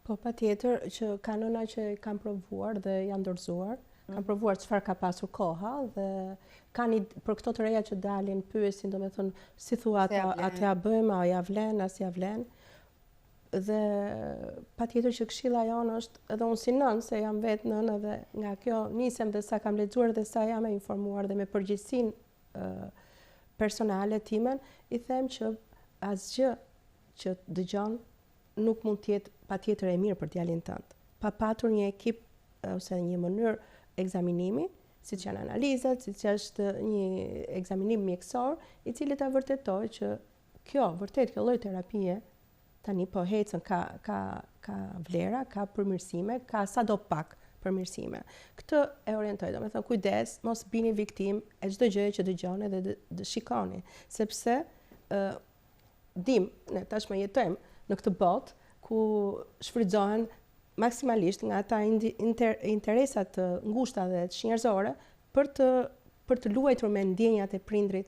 Po, patjetër që ka nëna që kanë provuar dhe janë dorëzuar, kanë provuar çfarë ka pasur koha dhe kanë për këto të reja që dalin pyesin, domethënë, si thua ata, a t'ia bëjmë, a ia vlen, a s'ia vlen. Dhe patjetër që këshilla jonë është edhe unë si nënë, se jam vetë nënë edhe nga kjo nisem dhe sa kam lexuar dhe sa jam e informuar dhe me përgjegjësinë personale timen, i them që asgjë që dëgjon nuk mund të jetë patjetër e mirë për djalin tënd. Pa patur një ekip ose një mënyrë ekzaminimi, siç janë analizat, siç është një ekzaminim mjekësor, i cili ta vërtetojë që kjo, vërtet kjo lloj terapie tani po ecën, ka ka ka vlera, ka përmirësime, ka sado pak përmirësime. Këtë e orientoj, domethënë kujdes, mos bini viktimë e çdo gjëje që dëgjoni dhe dhe shikoni, sepse ë dim, ne tashmë jetojmë në këtë botë ku shfrytëzohen maksimalisht nga ata inter, interesa të ngushta dhe çnjerëzore për të për të luajtur me ndjenjat e prindrit.